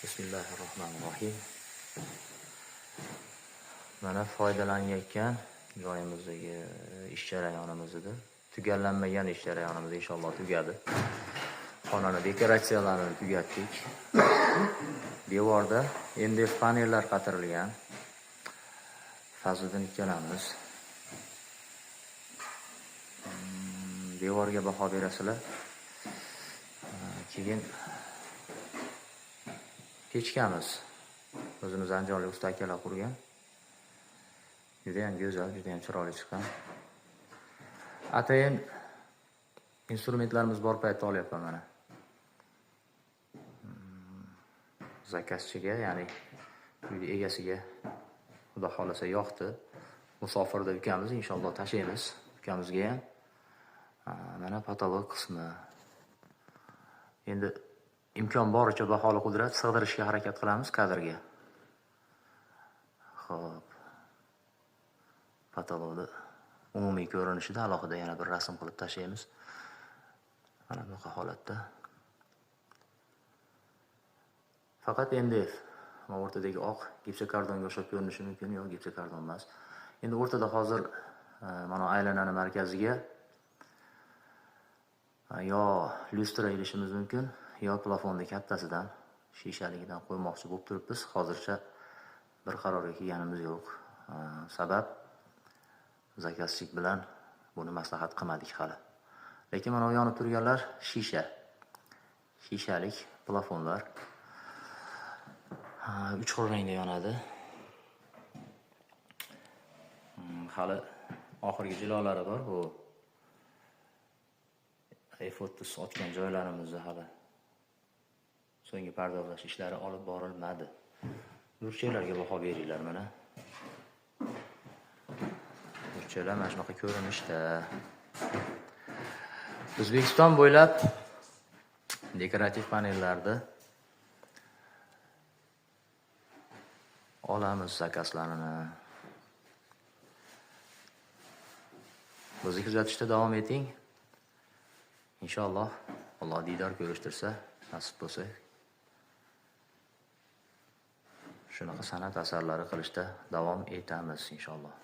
Bismillahirrohmanirrohim. Mana foydalanayotgan joyimizdagi ish jarayonimizda tugallanmagan ish jarayonimiz inshaalloh tugadi. Xonani dekoratsiyalarini tugatdik. Devorda MDF panellar qatirilgan. Fazliddin ikkalamiz. Devorga baho berasizlar. Keyin pechkamiz. O'zimiz andijonlik usta akalar qurgan. Juda ham go'zal, juda ham chiroyli chiqqan. Atayin instrumentlarimiz bor paytda olyapman mana. Zakazchiga, ya'ni uyni egasiga Xudo xolasa yoqdi. Musofirda ukamiz, inshaalloh tashlaymiz ukamizga ham. Mana patolog qismi. Endi imkon boricha baholi qudrat sig'dirishga harakat qilamiz kadrga. Xo'p. Patologni umumiy ko'rinishida alohida yana bir rasm qilib tashlaymiz. Mana bunaqa holatda. Faqat MDF. Mana o'rtadagi oq gipsokardonga o'xshab ko'rinishi mumkin, yo'q, gipsokardon emas. Endi o'rtada hozir mana aylanani markaziga yo lyustra ilishimiz mumkin, yo plafonni kattasidan, shishaligidan qo'ymoqchi bo'lib turibmiz. Hozircha bir qarorga kelganimiz yo'q. Sabab zakazchik bilan buni maslahat qilmadik hali. Lekin mana bu yonib turganlar shisha. Shishalik plafonlar. 3 xil rangda yonadi. Hali oxirgi jilolari bor bu. F30 otgan joylarimizda hali so'nggi pardozlash ishlari olib borilmadi. Burchaklarga baho beringlar mana. Burchaklar mana shunaqa ko'rinishda. O'zbekiston bo'ylab dekorativ panellarni olamiz zakazlarini. Bizni kuzatishda davom eting. Inshaalloh Alloh diydor ko'rishtirsa, nasib bo'lsa, shunaqa san'at asarlari qilishda davom etamiz inshaalloh.